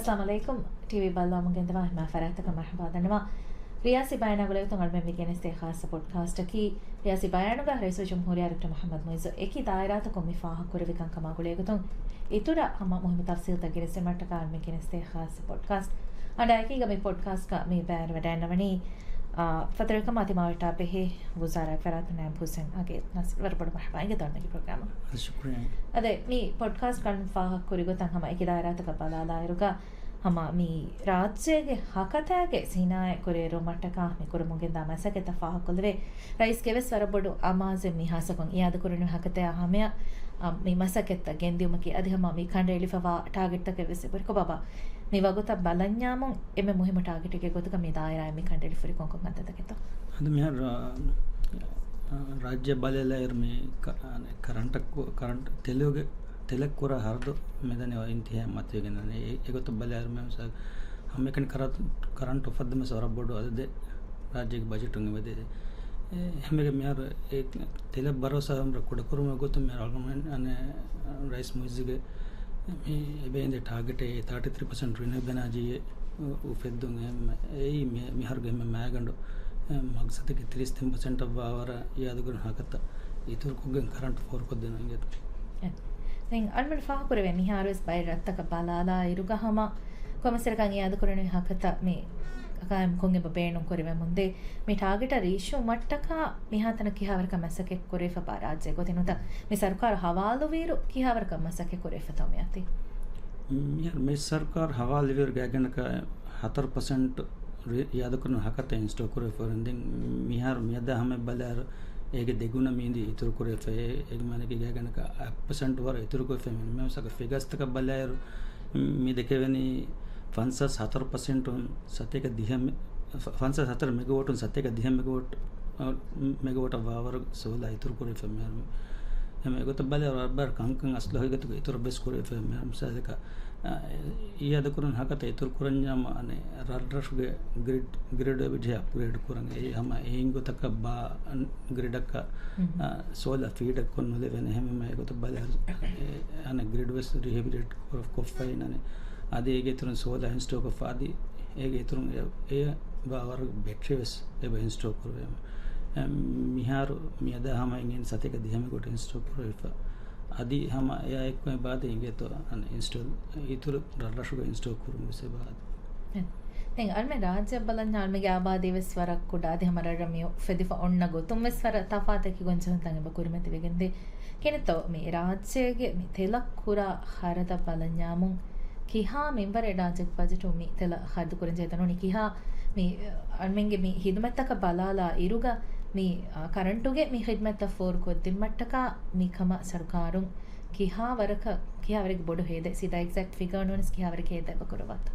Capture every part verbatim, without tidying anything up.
އައްސަލާމު ޢަލައިކުމް. ޓީވީ ބައްލަވާމުން ގެންދަވާ ހިމާ ފަރާތްތަކަށް މަރުޙަބާ ދަންނަވާ. ރިޔާސީ ބަޔާނާ ގުޅޭގޮތުން އަޅުމެން މި ގެނެސްދޭ ޚާއްޞަ ޕޮޑްކާސްޓަކީ، ރިޔާސީ ބަޔާނުގަ ރައީސުލްޖުމްހޫރިއްޔާ ޑޮކްޓަރ މުޙައްމަދު މުޢިއްޒު އެކި ދާއިރާތަކުން މި ފާހަގަކުރެއްވި ކަންކަމާ ގުޅޭގޮތުން އިތުރަށް ހަމަ މުހިއްމު ތަފްސީލްތައް ގެނެސްދިނުމަށްޓަކާ އަޅުމެން ގެނެސްދޭ ޚާއްޞަ ޕޮޑްކާސްޓް. އަނޑާ އެކީގަ މި ޕޮޑްކާސްޓްގަ މި ބައިވެރިވެވަޑައިގަންނަވަނީ، އާ، ފަތުރުވެރިކަމާ ތިމާވެއްޓާ ބެހޭ ވުޒާރާގެ ފަރާތުން ނައިބު ހުސެން އަގޭ ނަސްރު. ވަރަށް ބޮޑަށް މަރުޙަބާ އިނގޭ ދޯންމެގެ ޕްރޮގްރާމަށް. ޝުކުރިއްޔާ. އަދެ މި ޕޮޑްކާސްޓް ކަން ފާހަގަކުރި ގޮތަށް ހަމަ އެކި ދާއިރާތަކަށް ބަލާލާއިރުގަ ހަމަ މި ރާއްޖޭގެ ހަކަތާގެ ސިނާއަތް ކުރިއެރުވުމަށްޓަކާ މި ކުރަމުން ގެންދާ މަސައްކަތްތައް ފާހަގަކޮށްލެވޭ. ރައީސްގެ ވެސް ވަރަށް ބޮޑު އަމާޒެއް މި ހާއްސަކޮށް އިއާދަކުރަނިވި ހަކަތަޔާ ހަމަޔަށް، އަ، މި މަސައްކަތްތައް ގެންދިއުމަކީ އަދި ހަމަ މި ކަނޑައެޅިފަވާ ޓާގެޓްތަކެއް ވެސް އެބަހުރި. ކޮބާބާ، މި ވަގުތަށް ބަލަންޏާމުން އެންމެ މުހިއްމު ޓާގެޓެއްގެ ގޮތުގަ މި ދާއިރާއިން މި ކަނޑައެޅިފަހުރި ކޮންކޮން ކަންތައްތަކެއްތޯ؟ އަދި މިހާރު، އާ، ރާއްޖެ ބަލާލާއިރު މި ކަ-، އާ، ކަރަންޓަށް ކު-، ކަރަންޓް ތެލުގެ، ތެލަށް ކުރާ ހަރަދު މިދަނީ އިންތިހާއަށް މަތިވެގެން ދާނެ. އެ، އެގޮތަށް ބަލާއިރު މި ހަމައެކަނި ކަރަ-، ކަރަންޓް އުފައްދަމަސް ވަރަށް ބޮޑު އަދަދެއް ރާއްޖޭގެ ބަޖެޓުން އެބަދޭ. އެ، ހަމައެކަނި މިހާރު އެ ތެލަށް ބަރޯސާ ކުޑަކުރުމުގެ ގޮތުން މިހާރު އަޅުގަނޑުމެން އަނެއް ރައީސް މުޢިއްޒުގެ މި އެބައިންދޭ ޓާގެޓެއް ތާޓީ ތްރީ ޕަސެންޓް ރިނިއުއަބަލް އެނާޖީ އެ އު-، އުފެއްދުން އެ މަ-، އެއީ މި-، މިހާރުގެ އެންމެ މައިގަނޑު، އެ، މަގްސަދަކީ ތިރީސް ތިން ޕަސެންޓަށް ވާވަރަށް އިއާދަކުރުން ހަކަތަ އިތުރުކޮށްގެން ކަރަންޓް ފޯރުކޮށްދޭނަން އިނގޭތޯ. އެ، ދެން އަޅުމެން ފާހަގަކުރެވޭ މިހާރުވެސް ބައެއް ރަށްތަކަށް ބަލާލާ އިރުގަ ހަމަ ކޮމިސަރަކަށް އިއާދަކުރަނިވި ހަކަތަ މި ޤާއިމްކޮށް އެބަ ބޭނުން ކުރެވެމުންދޭ. މި ޓާގެޓަށް ރީއްޗުވުމަށްޓަކާ މިހާތަނަށް ކިހާވަރަކަށް މަސައްކަތް ކުރެވިފަ ބާ ރާއްޖޭގެ ގޮތެއް ނުތަ، މި ސަރުކާރު ހަވާލުވިއިރު ކިހާވަރަކަށް މަސައްކަތް ކުރެވިފަތޯ މިއޮތީ؟ މިހާރު މި ސަރުކާރު ހަވާލުވިއިރު ގާތްގަނޑަކަށް ހަތަރު ޕަސެންޓް ރި-، އިއާދަކުރުން ހަކަތަ އިންސްޓޯލް ކުރެވިފައި ދެން މިހާރު މިއަދާ ހަމަޔަށް ބަލާއިރު އޭގެ ދެގުނަ މީނދީ އިތުރު ކުރެވިފައޭ. އޭގެ މާނައަކީ ގާތްގަނޑަކަށް އަށް ޕަސެންޓް ވަރަށް އިތުރު ކުރެވިފައޭ. މި މިސާލަކަށް ފިގަސްތަކަށް ބަލާއިރު މި ދެކެވެނީ ފަންސާސް ހަތަރު ޕަސެންޓުން ސަތޭކަ ދިހަ މެ-، ފަ-، ފަންސާސް ހަތަރު މެގަވޮޓުން ސަތޭކަ ދިހަ މެގަވޮޓް، އަ، މެގަވޮޓަށް ވާވަރު ސޯލާ އިތުރު ކުރެވިފަ މިހާރު. އެމެ އެގޮތަށް ބަލާ ރައްބަރ ކަންކަން އަސްލު ހަގީގަތުގަ އިތުރަށް ވެސް ކުރެވިފަ މިހާރު. މިސާލަކަށް، އަ، އިއާދަކުރުން ހަކަތަ އިތުރު ކުރަންޏާމު އަނެއް ރަށްރަށުގެ ގްރިޑް، ގްރިޑް އެބިޖެހޭ އަޕްގްރޭޑް ކުރަން. އެއީ ހަމަ އެއިން ގޮތަކަށް ބާ ގްރިޑަކަށް، އަ، ސޯލާ ފީޑަކަށް ކޮށް ނުލެވޭނެ. އެހެންވީމަ އެގޮތަށް ބަލާ، އެ، އަނެއް ގްރިޑް ވެސް ރިހެބިލިޓޭޓް ކޮށްފައި އިންނާނެ. އަދި އޭގެ އިތުރުން ސޯލާ އިންސްޓޯލް ކޮށްފަ އަދި އޭގެ އިތުރުން އެ، އެ ބާވަރު ބެޓްރީ ވެސް އެބަ އިންސްޓޯލް ކުރެވޭ. އެ، މިހާރު މިއަދާ ހަމައިން އިން ސަތޭކަ ދިހަ މެގަވޮޓް އިންސްޓޯލް ކުރެވިފަ. އަދި ހަމަ އެއާ އެއްކޮށް އެބައާދޭ އިނގޭތޯ އަން އިންސްޓޯލް އިތުރު ރަށްރަށުގެ އިންސްޓޯލް ކުރުން ވެސް އެބައާދޭ. ދެން އަޅުމެން ރާއްޖެއަށް ބަލަންޏާ އަޅުމެންގެ އާބާދީ ވެސް ވަރަށް ކުޑަ އަދި ހަމަ ރަށްރަށް މި އުފެދިފަ އޮންނަ ގޮތުން ވެސް ވަރަށް ތަފާތަކީ ގޮންޖެހުންތައް އެބަ ކުރިމަތިވެގެންދޭ. ކިނެތޯ މި ރާއްޖޭގެ މި ތެލަށް ކުރާ ހަރަދަށް ބަލަންޏާމުން ކިހާ މިންވަރެއް ރާއްޖޭގެ ބަޖެޓުން މި ތެލަށް ޚަރަދު ކުރަން ޖެހޭތޯ ނޫނީ ކިހާ މި އަޅުމެންގެ މި ހިދުމަތްތަކަށް ބަލާލާ އިރުގަ މި، އާ، ކަރަންޓުގެ މި ހިދުމަތްތައް ފޯރުކޮށްދިނުމަށްޓަކާ މި ކަމަށް ސަރުކާރުން ކިހާ ވަރަކަށް، ކިހާ ވަރެއްގެ ބޮޑު ހޭދަ، ސީދާ އެގްޒެކްޓް ފިގަރ ނޫނަސް ކިހާ ވަރެއްގެ ހޭދަ އެބަ ކުރައްވާތޯ؟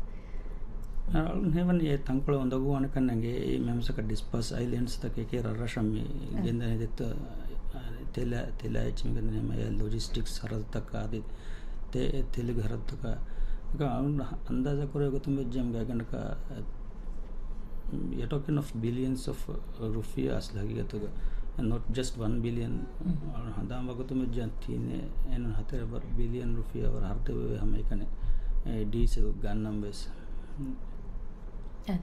އަޅުން ހެވަން އެ ތަންކޮޅެއް އުނދަގޫވާނެ ކަންނޭނގެ އެއީ މި މަސައްކަތް ޑިސްޕާސް އައިލެންޑްސް ތަކެކޭ ރަށްރަށަށް މި އަ. ގެންދަނީ ދެއްތޯ، އަ، ތެލަ، ތެލާ އެއްޗެއް މި ގެންދަނީ ހަމަ އެ ލޮޖިސްޓިކްސް ހަރަދުތަކާ އަދި ތެ-، ތެލުގެ ހަރަދުތަކާ. އަޅުން އަންދާޒާ ކުރޭ ގޮތުން ވެއްޖެ މި ގާތްގަނޑަކަށް، އެ، we are talking of billions of ރުފިޔާ އަސްލު ހަގީގަތުގަ. Not just one billion. ހަނދާން ވަގުތު މިއްޖަން ތީނެ އެން ހަތަރެއް ވަރަށް ބިލިއަން ރުފިޔާ ވަރަށް ހަރުދެވޭ ހަމައެކަނި، އެ، ޑީސެލް ގަންނަން ވެސް. އެ.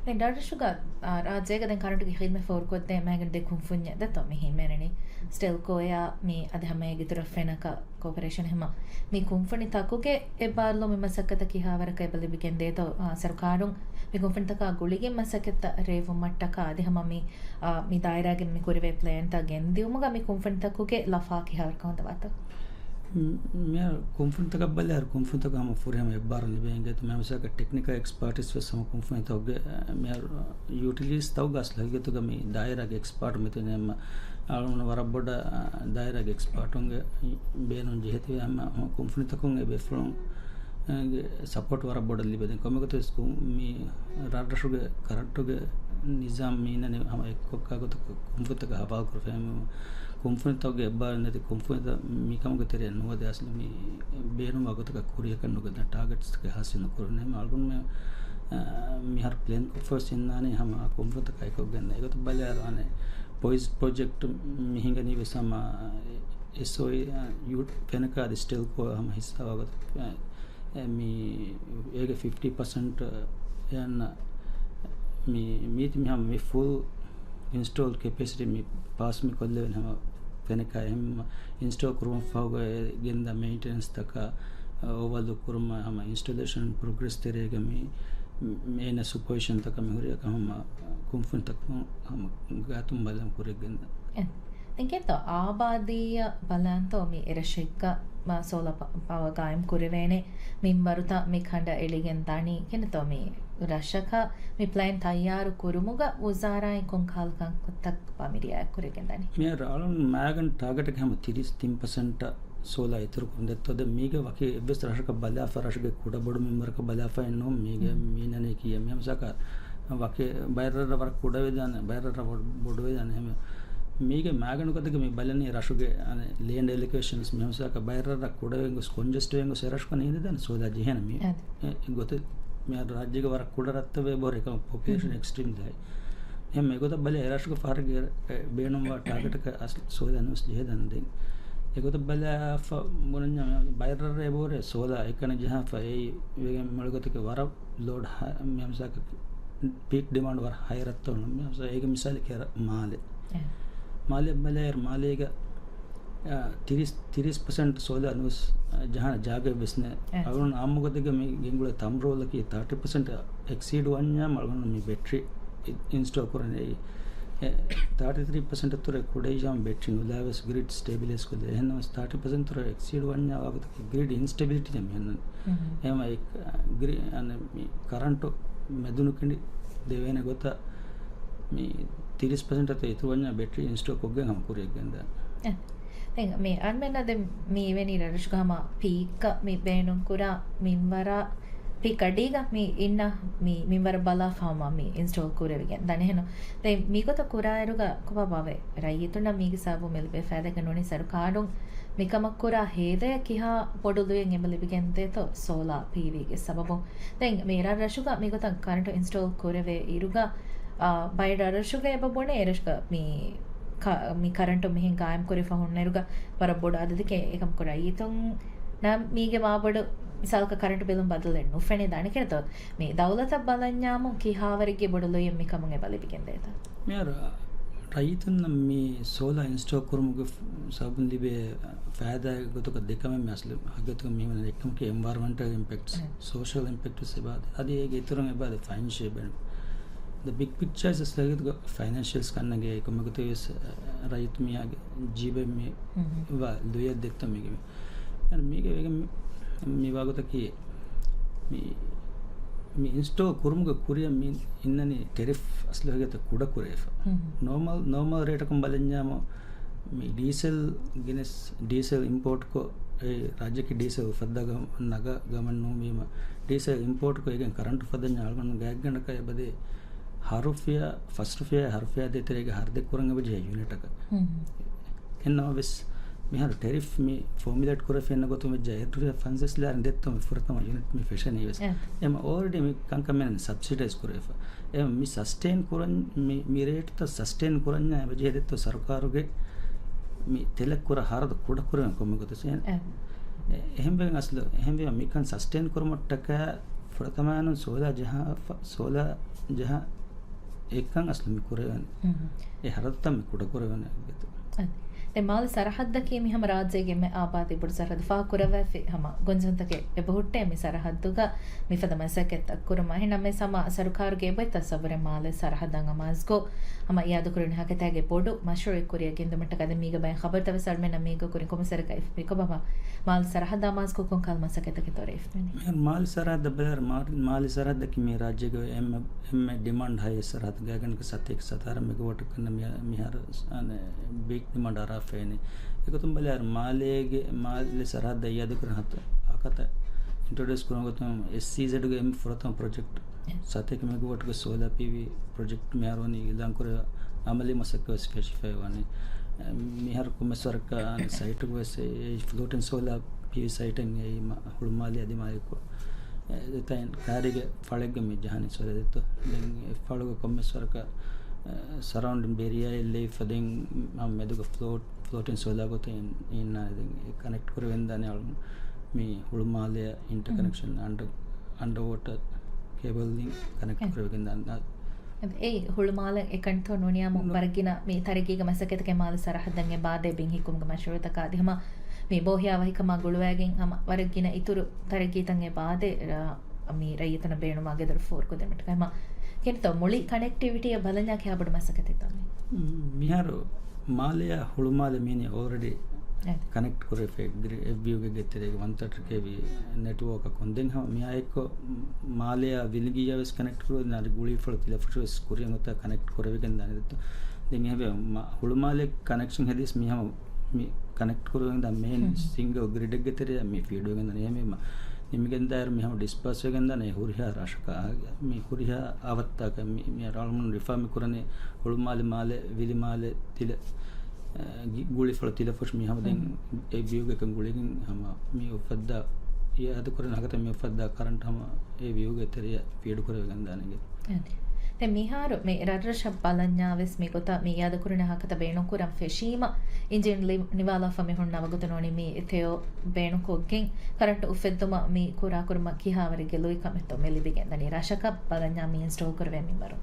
ދެން ރަށްރަށުގަ، އާ، ރާއްޖޭގަ ދެން ކަރަންޓުގެ ހިދުމަތް ފޯރުކޮށްދޭ މައިގަނޑު ދެ ކުންފުންޏެއް ދެތޯ މި ހިމެނެނީ. ސްޓެލްކޯއާ މި އަދި ހަމައޭގެ އިތުރަށް ފެނަކަ ކޯޕަރޭޝަން ހަމަ މި ކުންފުނިތަކުގެ އެއްބާރުލުމުގެ މަސައްކަތަށް ކިހާވަރަކަށް އެބަ ލިބިގެންދޭތޯ، އާ، ސަރުކާރުން މި ކުންފުނިތަކާ ގުޅިގެން މަސައްކަތްތައް ރޭވުމަށްޓަކާ އަދި ހަމަ މި، އާ، މި ދާއިރާގެ މި ކުރެވޭ ޕްލޭންތައް ގެންދިއުމުގަ މި ކުންފުނިތަކުގެ ލަފާ ކިހާވަރަކަށް ހޯދަވާތޯ؟ މި-، މިހާރު ކުންފުނިތަކަށް ބަލާއިރު ކުންފުނިތަކު ހަމަ ފުރިހަމަ އެއްބާރު ލިބޭ އިނގޭތޯ މި މަސައްކަތް ޓެކްނިކަލް އެކްސްޕާޓިސް ވެސް ހަމަ ކުންފުނިތަކުގެ، އަ، މިހާރު ޔޫޓިލިޓީސް ތަކުގަ އަސްލު ހަގީގަތުގަ މި ދާއިރާގެ އެކްސްޕާޓު މިތިނެ ހަމަ އަޅުގަނޑު ވަރަށް ބޮޑަށް، އަ، ދާއިރާގެ އެކްސްޕާޓުންގެ ބޭނުން ޖެހެތިވެ ހަމަ ކުންފުނިތަކުން އެ ބޭފުޅުން އޭގެ ސަޕޯޓް ވަރަށް ބޮޑަށް ލިބޭ. ދެން ކޮންމެ ގޮތެއް ވެސް ކު-، މި ރަށްރަށުގެ ކަރަންޓުގެ ނިޒާމް މީނަނީ ހަމަ އެއްކޮށްކާ ގޮތަކަށް ކުންފުނިތަކަށް ހަވާލު ކުރެވޭ. ކުންފުނިތަކުގެ އެއްބާރު ނެތި ކުންފުނިތައް މިކަމުގެ ތެރެއަށް ނުވަދޭ އަސްލު މި ބޭނުންވާ ގޮތަކަށް ކުރިޔަކަށް ނުގެންދާ ޓާގެޓްސްތަކެއް ހާސިލް ނުކުރަނީ. އަޅުގަނޑުމެން، އަ، މިހާރު ޕްލޭން ކޮށްފަވެސް އިންނާނީ ހަމަ ކުންފުނިތަކާ އެކޮށްގެން. އެގޮތަށް ބަލާއިރު އަނެއް ޕޮއިޒް ޕްރޮޖެކްޓް މި ހިނގަނީ ވެސް ހަމަ އެސްއޯއީ، އަ، ޔޫ-، ފެނަކާ އަދި ސްޓެލްކޯ ހަމަ ހިއްސާވާ ގޮތަށް، އަ، އެ، މި އޭގެ ފިފްޓީ ޕަސެންޓް އެއަންނަ މި، މީތި މި ހަމަ މި ފުލް އިންސްޓޯލް ކެޕޭސިޓީ މި ޕާސް މި ކޮށްލެވެން ހަމަ ފެނެކާ އެހެން އިންސްޓޯލް ކުރުމަށް ފަހުގަ ގެންދާ މެއިންޓެނަންސް ތަކާ އޯވަރލޫކް ކުރުމަށް ހަމަ އިންސްޓޯލޭޝަން ޕްރޮގްރެސް ތެރޭގަ މި، މި އޭނަ ސުޕަވިޝަން ތަކަށް މި ހުރިއަކަށް ހަމަ ކުންފުނި ތަކުން ހަމަ ގާތުން ބަލަން ކުރެއްގެންދާ. އެ. ދެން ކެތޯ އާބާދީއަށް ބަލާންތޯ މި އެރަށެއްގަ މާ ސޯލާ ޕަ-، ޕަވަ ގާއިމް ކުރެވޭނެ މިންވަރުތައް މި ކަނޑައެޅިގެން ދަނީ؟ ކެނެތޯ މި ރަށަކަށް މި ޕްލޭން ތައްޔާރު ކުރުމުގަ ވުޒާރާއިން ކޮން ކަހަލަ ކަންތައްތައް މި ރިއާޔަތް ކުރެގެން ދަނީ؟ މިހާރު އަޅުން މާގަން ޓާގެޓްގެ ހަމަ ތިރީސް ތިން ޕަސެންޓަށް ސޯލާ އިތުރު ކުރުން ދެއްތޯ. ދެން މީގެ ވަކި އެއްވެސް ރަށަކަށް ބަލާފަ، ރަށުގެ ކުޑަ ބޮޑު މިންވަރަކަށް ބަލާފައެއް ނޫން. މީގެ މީނަނީ ކިޔޭ މިހަމަސާކަ ވަކި ބައިރަށްރަށް ވަރަށް ކުޑަވެދާނެ، ބައިރަށްރަށް ބޮޑު-، ބޮޑުވެދާނެ. އެހެން މީގެ މާގަނޑު ގޮތަކަށް މި ބަލަނީ ރަށުގެ އަނެއް ލޭންޑް އެލޮކޭޝަންސް މިހަމަސާކަ ބައިރަށްރަށް ކުޑަވެން ގޮސް ކޮންޖެސްޓްވެން ގޮސް އެރަށުކަން ހިނދެދާނެ ސޯލާ ޖެހޭނެ މީ. އެ، އެ ގޮތެއް މިހާރު ރާއްޖޭގެ ވަރަށް ކުޑަ ރަށްތައް ވޭ ބޮޑު އެކަމަ ޕޮޕިއޭޝަން އެކްސްޓްރީމްލީ ހައި. އެހެން އެގޮތަށް ބަލި އެރަށުގެ ފަހަރެއްގެ އެ ބޭނުންވާ ޓާގެޓަކަށް އަސް ސޯލާ ނުވެސް ޖެހޭދާނެ ދެން. އެގޮތަށް ބަލާފަ ބުނަންޏާ ބައިރަށްރަށް އެބޯރޭ ސޯލާ އެކަނި ޖަހާފަ އެއީ ވެގެން މޮޅިގޮތަކަށް ވަރަށް ލޯޑް ހަ-، މިހަމަސާކަ ޕީކް ޑިމާންޑް ވަރަށް ހައި ރަށްތައް މިހަމަސާ އޭގެ މިސާލެކޭ މާލެ. އެ. މާލެ ބަލާއިރު މާލޭގަ، އާ، ތިރީސް، ތިރީސް ޕަސެންޓް ސޯލާ ނުވެސް، އާ، ޖަހާނެ ޖާގައެއްވެސް ނެ. އެ. އަޅުން އާއްމުގަދަގަ މި ގެންގުޅޭ ތަންރޯލަކީ ތާޓީ ޕަސެންޓް އެކްސީޑް ވަންޏާ އަޅުން މި ބެޓްރީ އި-، އިންސްޓޯލް ކުރަން އެއީ. އެ، ތާޓީ ތްރީ ޕަސެންޓް އަތުރެ ކުޑައިޖާމް ބެޓްރީ ނުލާވެސް ގްރިޑް ސްޓެބިލައިޒް ކޮށްލޭ. އެހެންނަމަސް ތާޓީ ޕަސެންޓް އަތުރެ އެކްސީޑް ވަންޏާ ވާގޮތަކީ ގްރިޑް އިންސްޓެބިލިޓީ މިހަންނަން. އެހެމަ އެ ގްރި-، އަނެ މި ކަރަންޓު މެދުނުކެނޑި ދެވޭނެ ގޮތަށް މި ތިރީސް ޕަސެންޓް އަތު އިތުރުވަންޏާ ބެޓްރީ އިންސްޓޯލް ކޮށްގެން ހަމަ ކުރިއަށް ގެންދާ. އެ. ދެން މި އަންމެންނަށް ދެން މި އިވެނީ ރަށުގަ ހަމަ ޕީކް މި ބޭނުންކުރާ މިންވަރާ ޕީކް އަޑީގަ މި އިންނަ މި މިންވަރަށް ބަލާފަ ހަމަ މި އިންސްޓޯލް ކުރެވިގެން ދަނެހެނު. ދެން މިގޮތަށް ކުރާއިރުގަ ކޮބާ ބާވެ ރައްޔިތުންނަށް މީގެ ސަބަބު މި ލިބޭ ފައިދާގެ ނޫނީ ސަރުކާރުން މިކަމަށް ކުރާ ހޭދަޔަށް ކިހާ ބޮޑު ލުޔެއް އެބަ ލިބިގެންދޭތޯ ސޯލާ ޕީވީގެ ސަބަބުން. ދެން މި އިރާން ރަށުގަ މިގޮތަށް ކަރަންޓު އިންސްޓޯލް ކުރެވޭ އިރުގަ، އާ، ބައެއް ރަށްރަށުގަ އެބަ ބުނޭ އެރަށުގަ މި ކަ-، މި ކަރަންޓު މިހެން ގާއިމް ކުރިފަ ހުންނައިރުގަ ވަރަށް ބޮޑު އަދަދެކޭ އެކަމަކު ރައްޔިތުންނަށް މީގެ މާބޮޑު މިސާލަކަށް ކަރަންޓު ބިލުން ބަދަލެއް ނުފެނޭ ދާނެ ކެނެތޯ؟ މި ދައުލަތަށް ބަލަންޏާމު ކިހާވަރެއްގެ ބޮޑު ލުޔެއް މިކަމުން އެބަ ލިބިގެންދޭތޯ؟ މިހާރު ރައްޔިތުންނަށް މި ސޯލާ އިންސްޓޯލް ކުރުމުގެ ސަބަބުން ލިބޭ ފައިދާ ގޮތަކަށް ދެކަމެއް މި އަސްލު ހަގީގަތުގަ މި ހުންނަ އެއްކަމަކީ އެންވަޔަރަމެންޓަލް އިމްޕެކްޓްސް، ސޯޝަލް އިމްޕެކްޓްސް އެބަ އަދި އޭގެ އިތުރުން އެބަ ފައިނޭންޝިއަލް ބެނެފިޓް. ދަ ބިގް ޕިކްޗާ އިސް އަސްލު ހަގީގަތުގަ ފައިނޭންޝިއަލް ކަންނަގެ ކޮންމެ ގޮތެއް ވެސް ރައްޔިތު މީހާގެ ޖީބެއް މި ވާ ލުޔެއް ދެއްތޯ މީގެ މި. މީގެ ވެގެން މި ވާގޮތަކީ މި، މި އިންސްޓޯލް ކުރުމުގެ ކުރިއަށް މި އިންނަނީ ޓެރިފް އަސްލު ހަގީގަތަށް ކުޑަ ކުރެވިފަ. ނޯމަލް، ނޯމަލް ރޭޓަކުން ބަލަންޏާމު މި ޑީސެލް ގިނަސް، ޑީސެލް އިމްޕޯޓްކޮށް، އެ ރާއްޖެއަކީ ޑީސެލް އުފައްދާ ގަ-، ނަގާ ގަމަން ނޫންވީމަ، ޑީސެލް އިމްޕޯޓްކޮށް އޭގެން ކަރަންޓު އުފައްދަންޏާ އަޅުގަނޑު ގާތްގަނޑަކަށް އެބަދޭ ހަ ރުފިޔާ، ފަސް ރުފިޔާ، ހަ ރުފިޔާ ދޭތެރޭގަ ހަރުދެއްކުރަން އެބަޖެހޭ ޔުނިޓަކަށް. އެހެންނަމަވެސް، މިހާރު ޓެރިފް މި ފޯމިއުލޭޓް ކުރެފި އިންނަ ގޮތުން ވެއްޖެ އެއްރުފިޔާ ފަންސާސް ލާރިން ދެއްތޯ މި ފުރަތަމަ ޔުނިޓް މި ފެށެނީ ވެސް. އެ. އެމަ އޯލްރެޑީ މި ކަންކަން މިނަން ސަބްސިޑައިޒް ކުރެފަ. އެ މި ސަސްޓެއިން ކުރަން، މި، މި ރޭޓްތައް ސަސްޓެއިން ކުރަންޏާ އެބަޖެހޭ ދެއްތޯ ސަރުކާރުގެ މި ތެލެއް ކުރާ ހަރަދު ކުޑަ ކުރެވެން ކޮންމެ ގޮތެއް. އެ. އެ، އެހެންވެގެން އަސްލު، އެހެންވީމަ މިކަން ސަސްޓެއިން ކުރުމަށްޓަކާ ފުރަތަމައިނުން ސޯލާ ޖަހާ، ފަ-، ސޯލާ ޖަހާ އެކަން އަސްލު މި ކުރެވެން. އެ ހަރަދުތައް މި ކުޑަ ކުރެވެން އެއްގެތު. އަދި، ދެ މާލެ ސަރަހައްދަކީ މި ހަމަ ރާއްޖޭގެ އެންމެ އާބާދީ ބޮޑު ސަރަހައްދު ފާހަގަ ކުރައްވައިފި ހަމަ ގޮންޖެހުންތަކެއް އެބަ ހުއްޓޭ މި ސަރަހައްދުގަ މިފަދަ މަސައްކަތްތައް ކުރުމަށް. އެހެންނަމަވެސް ހަމަ ސަރުކާރުގެ އެބައޮތް ތަސައްވުރެއް މާލެ ސަރަހައްދަށް އަމާޒުކޮށް، ހަމަ އިއާދަކުރުން ހަގީގަތާގެ ބޮޑު މަޝްރޫއެއް ކުރިއަށް ގެންދުމަށްޓަކާ ދެން މީގެ ބައެއް ޚަބަރުތައް ވެސް އަޅުމެންނަށް މީގަ ކުރިން ކޮމިސަރަކަށް މިކޮބަމަ މާލެ ސަރަހައްދަށް އަމާޒުކޮށް ކޮން ކަހަލަ މަސައްކަތްތަކެއް ތޮރެވިފައިވަނީ؟ މާލެ ސަރަހައްދަށް ބަލާއިރު މާ-، މާލެ ސަރަހައްދަކީ މި ރާއްޖޭގެ އެންމެ، އެންމެ ޑިމާންޑް ހައިއެސްޓް ސަރަހައްދު ގާތްގަނޑަކަށް ސަތޭކަ ސަތާރަ މެގަވަޓް ކަންނަ މި-، މިހާރު އަނެ ބީކް ޑިމާންޑް އަރާފައިވަނީ. އެގޮތުން ބަލާއިރު މާލޭގެ، މާލެ ސަރަހައްދަށް އިއާދަކުރަން ހަތަ އަކަތަ އިންޓްރޮޑިއުސް ކުރުމުގެ ގޮތުން އެސްއީޒެޑްގެ އެން ފުރަތަމަ ޕްރޮޖެކްޓް ސަތޭކަ މެގަވަޓްގެ ސޯލާ ޕީވީ ޕްރޮޖެކްޓް މިހާރު ވަނީ އިއުލާން ކުރެވޭ އަމަލީ މަސައްކަތް ވެސް ފެށިފައި ވަނީ. މިހާރު ކޮންމެސް ވަރަކަށް ސައިޓުގަ ވެސް އެ ފްލޯޓިން ސޯލާ ޕީވީ ސައިޓެއް އެއީ މަ-، ހުޅުމާލެ އަދި މާލެ ކޮ-، އެ ދެތައިން ކާރިގެ ފަޅެއްގަ މި ޖަހަނީ ސޯލާ ދެއްތޯ. ދެން އެ ފަޅުގަ ކޮންމެސް ވަރަކަށް، އެ، ސަރައުންޑިން ބޭރިއާއެއް ލެވިފަ ދެން މަ-، މެދުގަ ފްލޯޓް، ފްލޯޓިން ސޯލާ ގޮތެއް އިން-، އިންނާނެ. ދެން އެ ކަނެކްޓް ކުރެވެންދާނެ އަޅުން. މި ހުޅުމާލެއަށް އިންޓަކަނެކްޝަން އަންޑަ-، އަންޑަވޯޓަ ކޭބަލް ލިންކް ކަނެކްޓް ކުރެވިގެން ދާން. އެ ހުޅުމާލެ އެކަންތޯ ނޫނިއްޔާމު ވަރަށް ގިނަ މި ތަރައްގީގެ މަސައްކަތަކީ މާލެ ސަރަހައްދަށް އެބައާދޭ ބިން ހިއްކުމުގެ މަޝްރޫޢުތަކާ އަދި ހަމަ މި ބޯހިޔާވަހިކަމާ ގުޅުވައިގެން ހަމަ ވަރަށް ގިނަ އިތުރު ތަރައްގީތައް އެބައާދޭ، އަ، މި ރައްޔިތުންނަށް ބޭނުންވާ ގެދޮރު ފޯރުކޮށްދިނުމަށްޓަކައި ހަމަ ކިންތޯ މުޅި ކަނެކްޓިވިޓީއަށް ބަލަންޏާ ކިހާ ބޮޑު މަސައްކަތެއްތޯ މި؟ މިހާރު މާލެއާ ހުޅުމާލެ މީނީ އޯލްރެޑީ އެ. ކަނެކްޓް ކުރެފައި ގްރި-، އެ ވިއުގެ ގެތެރޭގެ ވަންތަރަކެވި ނެޓްވޯކަކުން. ދެން ހަމަ މިއާއެއްކޮށް މާލެއާ ވިލިގިއްޔާ ވެސް ކަނެކްޓް ކުރެވި އަދި ގުޅީފުޅު ތިލަފުށު ވެސް ކުރިއަށް އޮތާ ކަނެކްޓް ކުރެވިގެން ދާނެ. ދެން އެހެންވެ މަ-، ހުޅުމާލެ ކަނެކްޝަން ހެދިޔަސް މި ހަމަ މި ކަނެކްޓް ކުރެވިގެން ދާ މެއިން ހުން. ސިންގަލް ގްރިޑެއްގެ ތެރެއަށް މި ފީޑްވެގެން ދާނެ. އެހެންވީމަ ނިމިގެން ދާއިރު މި ހަމަ ޑިސްޕާސް ވެގެން ދާނެ ހުރިހާ ރަށަކަށް. މި ހުރިހާ އާވައްތަކަށް މި، މި ރަޅުމުން ރިފާ މި ކުރަނީ ހުޅުމާލެ މާލެ، ވިލިމާލެ، ތިލަ، އަ، ގި-، ގުޅިފުޅު ތިލަފުށު މި ހަމަ ދެން ހުން. އެ ވިއުގަކަށް ގުޅިގެން ހަމަ މި އުފައްދާ، އިއާދަކުރަން ހަކަތަ މި އުފައްދާ ކަރަންޓް ހަމަ އެ ވިއުގެ ތެރެއަށް ފީޑް ކުރެވިގެން ދާނެ. އެ. ދެން މިހާރު މި ރަށްރަށަށް ބަލަންޏާ ވެސް މިގޮތަށް މި އިއާދަކުރަން ހަކަތަ ބޭނުންކުރަން ފެށީމަ، އިންޖީން ލި-، ނިވާލާފަ މި ހުންނަ ވަގުތު ނޫނީ މި ތެޔޮ ބޭނުންކޮށްގެން ކަރަންޓު އުފެއްދުމަށް މި ކުރާކުރުމަށް ކިހާވަރެއްގެ ލުއިކަމެއްތޯ މި ލިބިގެންދަނީ؟ ރަށަކަށް ބަލަންޏާ މި އިންސްޓޯލް ކުރެވޭ މިންވަރު.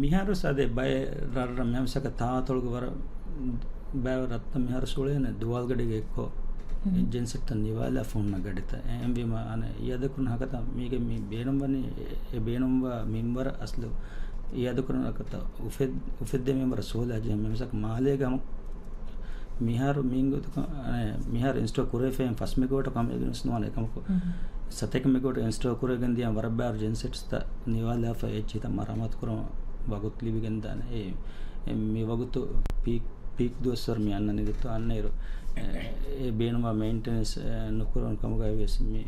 މިހާރު ސާދެ ބައެއް ރަށްރަށް މިހާ މިސާލަކަށް ތާވަތޮޅުގެ ވަރަށް ބައެއް ރަށްތައް މިހާރު ސުޅޭނެ ދުވާލުގަޑީގެ އެއްކޮށް ހުން. ޖެންސެޓްތައް ނިވާލާފަ ހުންނަ ގަޑިތައް. އެ-، އެހެންވީމަ އަނެއް އިއާދަކުރަން ހަކަތަ މީގެ މި ބޭނުންވަނީ އެ-، އެ ބޭނުންވާ މިންވަރަށް އަސްލު އިއާދަކުރަން ހަކަތަ އުފެދް-، އުފެއްދޭ މިންވަރަށް ސޯލާ ޖެހެން. މިސާލަކަށް މާލޭގަ ހަމަ މިހާރު މިންގޮތަކަށް، އަނެއް މިހާރު އިންސްޓޯލް ކުރެވިފައި ފަސް މެގަވަޓަކު ކަމެއް ވެސް ނުވާނެ އެކަމަކު، ހުން. ސަތޭކަ މެގަވަޓް އިންސްޓޯލް ކުރެވިގެން ދިޔަ ވަރަށް ބާރު ޖެންސެޓްސްތައް ނިވާލާފަ އެއްޗިތައް މަރާމާތު ކުރަން ވަގުތު ލިބިގެން ދާނެ. އެ، އެ، މި ވަގުތު ޕީކް، ޕީކް ދުވަސްވަރު މި އަންނަނީ ދެއްތޯ އަންނައިރު، އެ، އެ ބޭނުންވާ މެއިންޓެނަންސް، އެ، ނުކުރަން ކަމުގައި ވެސް މި،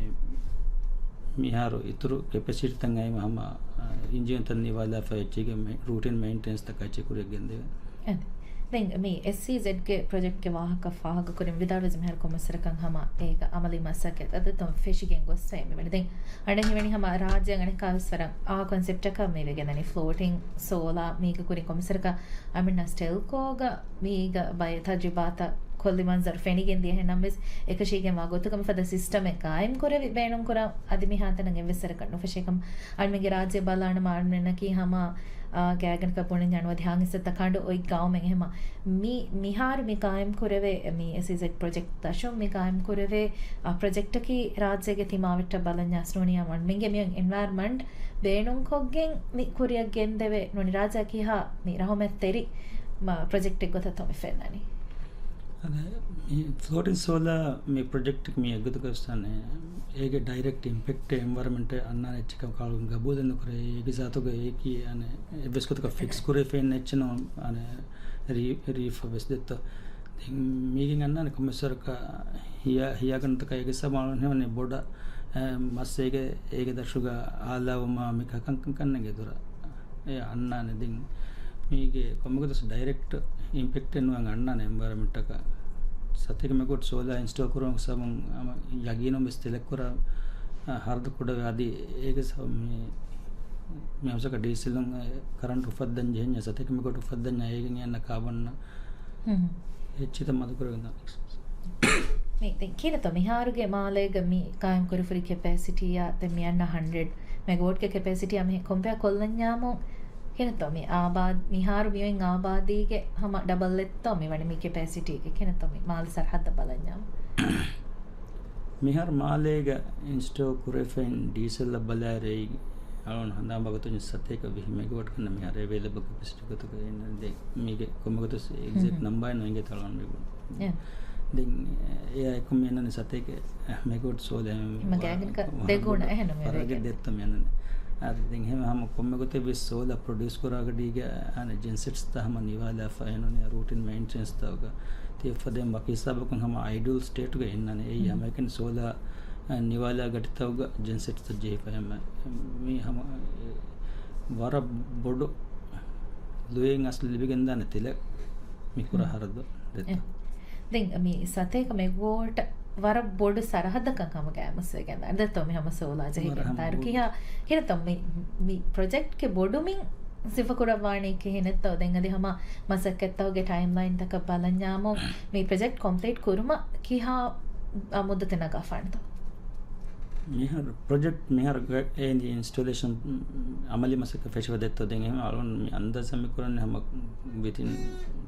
މިހާރު އިތުރު ކެޕެސިޓީތައް އައީމަ ހަމަ، އަ، އިންޖީންތައް ނިވާލާފަ އެއްޗެއްގެ މެ-، ރޫޓީން މެއިންޓެނަންސްތަކާ އެއްޗެއް ކުރިއަށް ގެންދެވޭ. އެ. ދެން މި އެސްއީޒެޑްގެ ޕްރޮޖެކްޓްގެ ވާހަކަ ފާހަގަކުރިން ވިދާޅުވެސް މިހާރު ކޮންމެސް ވަރަކަށް ހަމަ އޭގަ އަމަލީ މަސައްކަތް އަދަދު ފެށިގެން ގޮސްފައި މިވަނީ. ދެން އަނެއް ހިމެނި ހަމަ ރާއްޖޭގެ އަނެއްކާވެސް ވަރަށް އާ ކޮންސެޕްޓަކަށް މި ވެގެންދަނީ ފްލޯޓިން ސޯލާ. މީގަ ކުރިން ކޮންމެސް ވަރަކަށް އަމިއްނަސް ޓެލްކޯގަ މީގަ ބައެއް ތަޖުރިބާތައް ކޮށްލި މަންޒަރު ފެނިގެން ދިޔަހެން ނަމަވެސް، އެކަށީގެންވާ ގޮތުގަ މިފަދަ ސިސްޓަމެއް ގާއިމް ކުރެވި ބޭނުންކުރާ އަދި މިހާތަނަށް އެއްވެސް ވަރަކަށް ނުފެށޭކަމަށް އަޅުމެންގެ ރާއްޖެ ބަލާނަމަ އަޅުމެންނަކީ ހަމަ، އާ، ގާތްގަނޑަކަށް ބުނަންޏާ ނުވަދިހަ ހިސްސަތައް ކަނޑު އޮތް ގައުމެއް. އެހެމަ މި، މިހާރު މި ގާއިމް ކުރެވޭ، މި އެސްއީޒެޑް ޕްރޮޖެކްޓް ދަށުން މި ގާއިމް ކުރެވޭ، އާ، ޕްރޮޖެކްޓަކީ ރާއްޖޭގެ ތިމާވެއްޓަށް ބަލަންޏާސް ނޫނިއްޔާ އަޅުމެންގެ މިއޮތް އެންވަޔަރަމަންޓް ބޭނުންކޮށްގެން މި ކުރިއަށް ގެންދެވޭ ނޫނީ ރާއްޖެއަށް ކިހާ މި ރަހުމަތްތެރި މަ-، ޕްރޮޖެކްޓެއް ގޮތަށްތޯ މި ފެންނަނީ؟ އަދި މި ފްލޯޓިން ސޯލާ މި ޕްރޮޖެކްޓަކީ މި އެއްގޮތަކަށް ވެސް އަނެއް އޭގެ ޑައިރެކްޓް އިމްޕެކްޓެއް އެންވަޔަރަމަންޓަށް އަންނާނެ އެއްޗެއްކަމަށް ކައުން ގަބޫލެއް ނުކުރޭ. އޭގެ ޒާތުގަ އޭކީ އަނެއް އެއްވެސް ގޮތަކަށް ފިކްސް ކުރެވިފައި އިންނަ އެއްޗެއް ނޫން. އަނެއް ރީ-، ރީފަ ވެސް ދެއްތޯ. ދެން މީގެން އަންނާނެ ކޮންމެސް ވަރަކަށް ހިޔާ-، ހިޔާގަނޑުތަކާ އޭގެ ސަބަބުން ހެވަނީ ބޮޑަށް، އެ، މަސް އޭގެ، އޭގެ ދަށުގަ އާލާވުމާ މި ކަކަން ކަންނޭނގެ ދުރަށް. އެ އަންނާނެ. ދެން މީގެ ކޮންމެ ގޮތަސް ޑައިރެކްޓް އިމްޕެކްޓެއް ނުވަން އަންނާނެ އެންވަޔަރަމަންޓަކަށް. ސަތޭކަ މެގަވަޓް ސޯލާ އިންސްޓޯލް ކުރުމުގެ ސަބަބުން ހަމަ ޔަގީނުން ވެސް ތެލެއް ކުރާ، އަ، ހަރަދު ކުޑަވެ އަދި އޭގެ ސަބަބުން މި، މި ހަމަސަކަ ޑީސެލުން އެ ކަރަންޓް އުފައްދަން ޖެހެންޏާ ސަތޭކަ މެގަވަޓް އުފައްދަންޏާ އޭގެން އެންނަ ކާބަން ހުން. އެއްޗިތައް މަދުކުރެވެން ދާނެ. މި ދެން ކިހިނެއްތޯ މިހާރުގެ މާލޭގަ މި ޤާއިމް ކުރިފުރި ކެޕޭސިޓީއާ ދެން މި އަންނަ ހަންޑްރެޑް މެގަވަޓްގެ ކެޕޭސިޓީއާ މި ކޮމްޕެއާ ކޮށްލަންޏާމު ކިހިނެއްތޯ މި އާބާދް-، މިހާރު މިއޮތް އާބާދީގެ ހަމަ ޑަބަލްއެއްތޯ މި ވަނީ މި ކެޕޭސިޓީގެ ކިހިނެއްތޯ މި މާލެ ސަރަހައްދަށް ބަލަންޏާމު؟ މިހާރު މާލޭގަ އިންސްޓޯލް ކުރެވިފައި ޑީސެލްއަށް ބަލާއިރު އެއީ އަޅުގަނޑު ހަނދާން ބާގޮތުން ސަތޭކަ ވިހި މެގަވަޓް ކަންނަ މިހާރު އެވޭލަބަލް ކެޕޭސިޓީ ގޮތަކަށް އިންނަނީ. ދެން މީގެ ކޮންމެ ގޮތަސް އެގްޒެކްޓް ނަމްބާއެއް ނު އިނގޭތޯ އަޅުގަނޑު މި ބުނީ. އެ. ދެން އެއާ އެކު މި އަންނަނީ ސަތޭކަ މެގަވަޓް ސޯލާ މަގާގެން ކަ-، ދެގުނަ އެހެން މި ވަރަށް ވެގެން. ދެއްތޯ މި އަންނަނީ. އަދި ދެން ހަމަ ކޮންމެ ގޮތެއް ވެސް ސޯލާ ޕްރޮޑިއުސް ކުރާ ގަޑީގެ އަނެއް ޖެންސެޓްސްތައް ހަމަ ނިވާލާފަ އެނޫނީ ރޫޓިން މެއިންޓެނަންސް ތަކުގަ ތިޔަފަދައިން ވަކި ހިސާބަކުން ހަމަ އައިޑަލް ސްޓޭޓުގަ އިންނަނީ. އެއީ ހަމަ އެކަނި ސޯލާ ނިވާލާ ގަޑިތަކުގަ ޖެންސެޓްސްތައް ޖެހިފަ ހަމަ މީ ހަމަ ވަރަށް ބޮޑު ލުޔެއް އަސްލު ލިބިގެންދާނެ ތެލެއް މި ކުރާ ހަރަދު ދެއްތޯ. ދެން މި ސަތޭކަ މެގަވަޓް ވަރަށް ބޮޑު ސަރަހައްދަކަށް ހަމަ ގާތްމުވެގެން ދާނެ. ދެއްތޯ މި ހަމަ ސޯލާ ޖެހިގެން ދާއިރު ކިހާ ކިހިނެއްތޯ މި، މި ޕްރޮޖެކްޓްގެ ބޮޑުމިން ސިފަކުރައްވާނީ ކިހިނެއްތޯ؟ ދެން އަދި ހަމަ މަސައްކަތްތަކުގެ ޓައިމްލައިންތަކަށް ބަލަންޏާމު މި ޕްރޮޖެކްޓް ކޮމްޕްލީޓް ކުރުމަށް ކިހާ އާ މުއްދަތެއް ނަގާފާނެތޯ؟ މިހާރު ޕްރޮޖެކްޓް މިހާރު ގ-، އޭން އިންސްޓޯލޭޝަން، އަމަލީ މަސައްކަތް ފެށިފަ ދެއްތޯ ދެން އެހެން އަޅުން މި އަންދާޒާ މި ކުރަން ހަމަ ވިތިން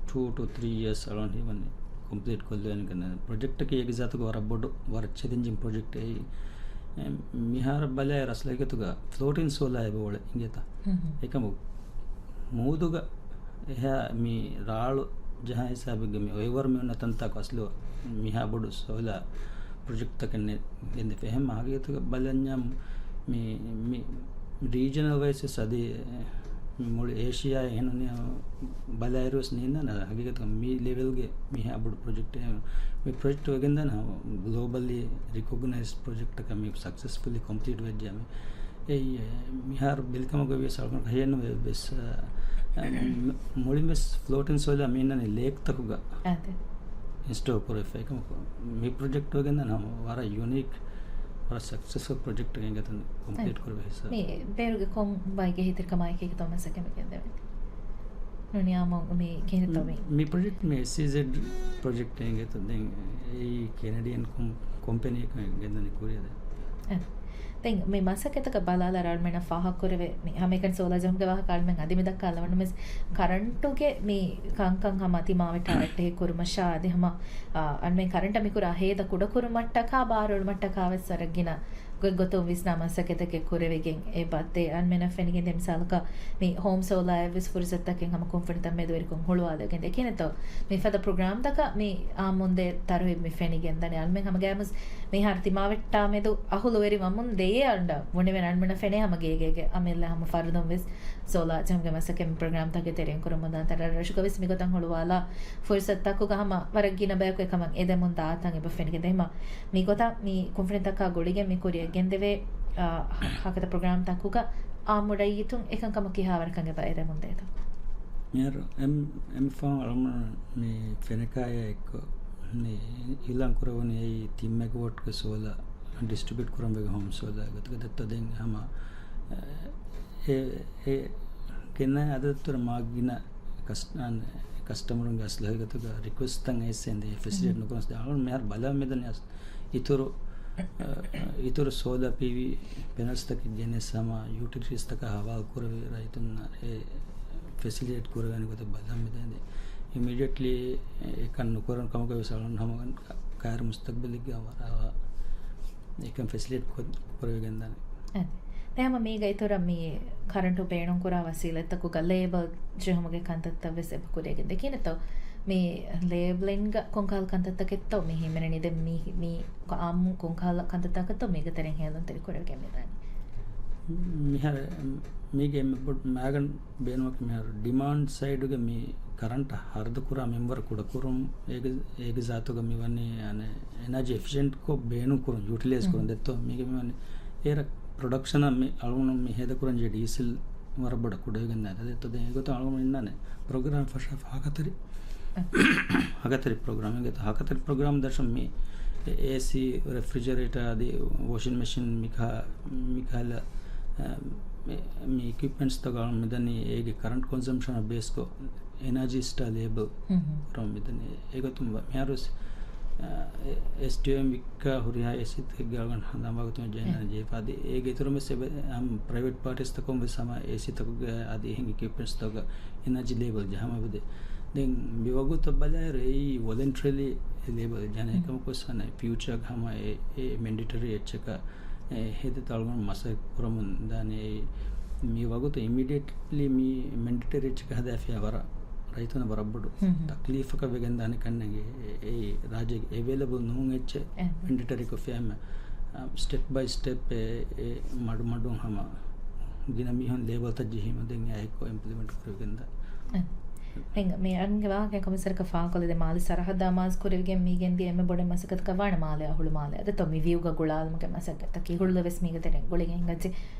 ޓޫ ޓު ތްރީ އިޔާސް އަޅުން ހީވަނީ ކޮމްޕްލީޓް ކޮށްލެވޭނެ ކަން. ޕްރޮޖެކްޓަކީ އޭގެ ޒާތުގަ ވަރަށް ބޮޑު، ވަރަށް ޗެލެންޖިން ޕްރޮޖެކްޓް އެއީ. އެ، މިހާރަށް ބަލާއިރު އަސްލު ހަގީގަތުގަ ފްލޯޓިން ސޯލާ އެބަ އުޅެ އިނގޭތަ؟ ހުން ހުން. އެކަމު މޫދުގަ އެހާ މި ރާޅު ޖަހާ ހިސާބެއްގަ މި އޮއިވަރު މި އޮންނަ ތަންތާކު އަސްލު މިހާ ބޮޑު ސޯލާ ޕްރޮޖެކްޓްތަކެއް ނެ-، ގެންދެފަ. އެހެން ހަގީގަތުގަ ބަލަންޏާ މި، މި ރީޖަނަލް ވައިސް ވެސް އަދި މި މުޅި އޭޝިޔާއި އެހެން ބަލާއިރު ވެސް ނީންނާނެ ހަގީގަތުގަ މި ލެވެލްގެ މިހާ ބޮޑު ޕްރޮޖެކްޓެއް. މި ޕްރޮޖެކްޓް ވެގެންދާނެ ގްލޯބަލީ ރިކޮގްނައިޒްޑް ޕްރޮޖެކްޓަކަށް މި ސަކްސެސްފުލީ ކޮމްޕްލީޓް ވެއްޖެ މި. އެއީ، މިހާރު ބެލިކަމުގަ ވިޔަސް އަޅުގަނޑު ހިޔެއްނުވެ ވެސް، އަ، އަ، މުޅިން ވެސް ފްލޯޓިން ސޯލާ މި އިންނަނީ ލޭކްތަކުގަ އާދެ. އިންސްޓޯލް ކުރެވިފަ. އެކަމަކު މި ޕްރޮޖެކްޓް ވެގެންދާނެ ހަމަ ވަރަށް ޔުނީކް، ވަރަށް ސަކްސެސްފުލް ޕްރޮޖެކްޓެއް އިނގޭތޯ ކޮމްޕްލީޓް އަދި. ކުރެވޭ ހިސާބު. މި ބޭރުގެ ކޮން ބައެއްގެ ހިތިރިކަމާއެކީ ތޯ މަސައްކަތް މި ގެންދެވޭ. ނޫނިޔާމު މި ކިހިނެއްތޯ މި؟ މި ޕްރޮޖެކްޓް މި އެސްއީޒެޑް ޕްރޮޖެކްޓް އިނގޭތޯ ދެން އެއީ ކެނެޑިއަން ކޮމް-، ކޮމްޕެނީއަކަށް ގެންދަނީ ކުރިއަށް ދެން. އެ. ދެން މި މަސައްކަތަކަށް ބަލާލާ އަޅުމެންނަށް ފާހަގަކުރެވޭ މި ހަމައެކަނި ސޯލާ ޖަހުމުގެ ވާހަކަ އަޅުމެން އަދި މި ދައްކާލަވަން ވެސް ކަރަންޓުގެ މި ކަންކަން ހަމަ ތިމާވެއްޓާ ރައްޓެހި ކުރުމަށާ އަދި ހަމަ، އާ، އަޅުމެން ކަރަންޓަށް މި ކުރާ ހޭދަ ކުޑަކުރުމަށްޓަކާ ބާރުއެޅުމަށްޓަކާ ވެސް ވަރަށް ގިނަ ގޮތްގޮތުން ވިސްނާ މަސައްކަތެއް ކުރެވިގެން އެބަ ދޭ. އަންމެނަށް ފެނިގެން ދޭ މިސާލަކަށް މި ހޯމް ސޯލާއަށް ވެސް ފުރުސަތުތަކެއް ހަމަ ކުންފުނިތައް މެދުވެރިކޮށް ހުޅުވާލެވިގެން ދޭ. ކިހިނެއްތޯ މިފަދަ ޕްރޮގްރާމްތަކަށް މި އާއްމުންދޭ ތަރުހީބު މި ފެނިގެން ދާނެ. އަންމެން ހަމަ ގައިމުވެސް މިހާރު ތިމާވެއްޓާ މެދު އަހުލުވެރިވަމުން ދެޔޭ އަންޑަ ބުނެވެން އަންމެނަށް ފެނޭ ހަމަ ގޭގޭގެ އަމިއްލަ ހަމަ ފަރުދުން ވެސް ސޯލާ ޖަހުމުގެ މަސައްކަތް މި ޕްރޮގްރާމްތަކެއް ތެރެއިން ކުރަމުން ދާން ތަރަށް ރަށުގަ ވެސް މިގޮތަށް ހުޅުވާލާ ފުރުސަތުތަކުގަ ހަމަ ވަރަށް ގިނަ ބަޔަކު އެކަމަށް އެދެމުން ދާތަން އެބަ ފެނިގެން ދޭ. ހަމަ މިގޮތަށް މި ކުންފުނިތަކާ ގުޅިގެން މި ކުރިއަށް ގެންދެވޭ، އާ، ހަ-، ހަކަތަ ޕްރޮގްރާމްތަކުގަ އާއްމު ރައްޔިތުން އެކަންކަމަށް ކިހާވަރަކަށް އެބަ އެދެމުން ދޭތޯ؟ މިހާރު އެމް-، އެމްފާން އަޅުމަށް މި ފެނަކާޔާ އެއްކޮށް މި އިއުލާން ކުރެވުނީ އެއީ ތިން މެގަވޮޓްގެ ސޯލާ ޑިސްޓްރިބިއުޓް ކުރަން ވެގެން ހޯމް ސޯލާ ގޮތުގަ ދެއްތޯ ދެން ހަމަ، އެ، އެ، ގެންނަ އަދަދުތައް މާ ގިނަ ކަސް-، އަން-، ކަސްޓަމަރުންގެ އަސްލު ހަގީގަތުގަ ރިކުއެސްޓްތައް އައިސް އެނދެ ފެސިލިޓޭޓް ނުކުރަން އަޅުން މިހާރު ބަލާ މިދަނީ އަސް އިތުރު، އަ، އިތުރު ސޯލާ ޕީވީ ޕެނަލްސްތަކެއް ގެނެސް ހަމަ ޔޫޓިލިޓީސްތަކަށް ހަވާލު ކުރެވި ރައްޔިތުންނަށް އެ ފެސިލިޓޭޓް ކުރެވޭނެ ގޮތަށް ބަލާ މިދަނީ. އިމީޑިއެޓްލީ އެކަން ނުކުރަން ކަމުގައި ވެސް އަޅުން ހަމަ ކައިރި މުސްތަގްބަލެއްގަ ވަރަށް އެކަން ފެސިލިޓޭޓް ކުރެވިގެންދާނެ. އެ. ދެން ހަމަ މީގަ އިތުރަށް މި ކަރަންޓު ބޭނުންކުރާ ވަސީލަތްތަކުގަ ލޭބަލް ޖެހުމުގެ ކަންތައްތައް ވެސް އެބަ ކުރިއަށް ގެންދޭ. ކިހިނެއްތޯ މި ލޭބްލިންގ ކޮންކަހަލަ ކަންތައްތަކެއްތޯ މި ހިމެނެނީ؟ ދެން މި، މި އާއްމު ކޮންކަހަލަ ކަންތައްތަކެއްތޯ މީގެ ތެރެއިން ހޭލުންތެރި ކުރެވިގެން މިދާނީ؟ މިހާރު މީގެ އެންމެ ބޮޑު މައިގަނޑު ބޭނުމަކީ މިހާރު ޑިމާންޑް ސައިޑުގެ މި ކަރަންޓަށް ހަރަދުކުރާ މިންވަރު ކުޑަކުރުން އޭގެ، އޭގެ ޒާތުގަ މިވަނީ އަނެއް އެނާޖީ އެފިޝިއެންޓްކޮށް ބޭނުންކުރުން، ޔޫޓިލައިޒް ކުރުން ދެއްތޯ މީގެ މިވަނީ އޭރަށް ޕްރޮޑަކްޝަނަށް މި އަޅުގަނޑު މި ހޭދަކުރަން ޖެހޭ ޑީސެލް ވަރަށް ބޮޑަށް ކުޑަވެގެން ދާނެ. އަދި އެތައް ދެން އެގޮތަށް އަޅުގަނޑު އިންނާނެ ޕްރޮގްރާމް ފަށާފަ ހަކަތަރި، ހަކަތަރި ޕްރޮގްރާމް އިނގޭތޯ. ހަކަތަރި ޕްރޮގްރާމް ދަށުން މި އޭސީ، ރެފްރިޖަރޭޓާ އަދި ވޮޝިން މެޝިން މިކަހަ-، މިކަހަލަ، އަ، މި، މި އިކުއިޕްމަންޓްސްތަކަށް މިދަނީ އޭގެ ކަރަންޓް ކޮންސަމްޝަނަށް ބޭސްކޮށް އެނާޖީ ސްޓާ ލޭބަލް ކުރަން މިދަނީ. އެގޮތުން މިހާރު ވެސް، އެ، އެސްޓީއެމް ވިއްކާ ހުރިހާ އޭސީތަކެއްގެ އަޅުގަނޑު ހަނދާންވާގޮތުން ޖެހިލަން ޖެހިފަ. އަދި އޭގެ އިތުރުން ވެސް އެބަ-، އަހަރު ޕްރައިވެޓް ޕާޓީސްތަކުން ވެސް ހަމަ އޭސީތަކުގެ އަދި އެހެން އިކްއިޕްމަންޓްސްތަކުގަ އެނާޖީ ލޭބަލް ޖަހާ މިއަދު. ދެން މިވަގުތަށް ބަލާއިރު އެއީ ވޮލަންޓަރީލީ ލޭބަލް ޖަހާނެ. އެކަމަކު ވެސް އަނެއް ފިއުޗާގަ ހަމަ އެ، އެ މެންޑޭޓަރީ އެއްޗަކަށް އެ ހެދި ތަޅުގަނޑު މަސައްކަތް ކުރަމުން ދާނެ. މި ވަގުތު އިމީޑިއެޓްލީ މި މެންޑޭޓަރީ އެއްޗަކަށް ހަދާފިޔާ ވަރަށް ރައްޔިތުންނަށް ވަރަށް ބޮޑު ތަކްލީފަކަށް ވެގެން ދާނެ ކަންނޭނގެ. އެ، އެ ރާއްޖޭގެ އެވެއިލަބަލް ނޫން އެއްޗެއް މެންޑޭޓަރީކޮށްފިޔާމެ، އަ، ސްޓެޕް ބައި ސްޓެޕް އެ، އެ މަޑުމަޑުން ހަމަ ގިނަ މީހުން ލޭބަލްތައް ޖެހީމަ ދެން އެއާއެކު އިމްޕްލިމެންޓް ކުރެވިގެންދާ. އެ. ދެން މި އަންގެ ވާހަކަ ކޮމިސަރަކަށް ފާހަގަކޮށްލި ދެ މާލެ ސަރަހައްދާ މާޒް ކުރެވިގެން މީގެން ދިޔަ އެންމެ ބޮޑެއް މަސައްކަތަކަށް ވާނެ މާލެ އަހުޅު މާލެ. އަދަތޯ މި ވިއުގަ ގުޅާލުމުގެ މަސައްކަތަކީ ހުޅުލަ ވެސް މީގެ ތެރެއިން ގުޅިގެން ހިނގައްޖެ.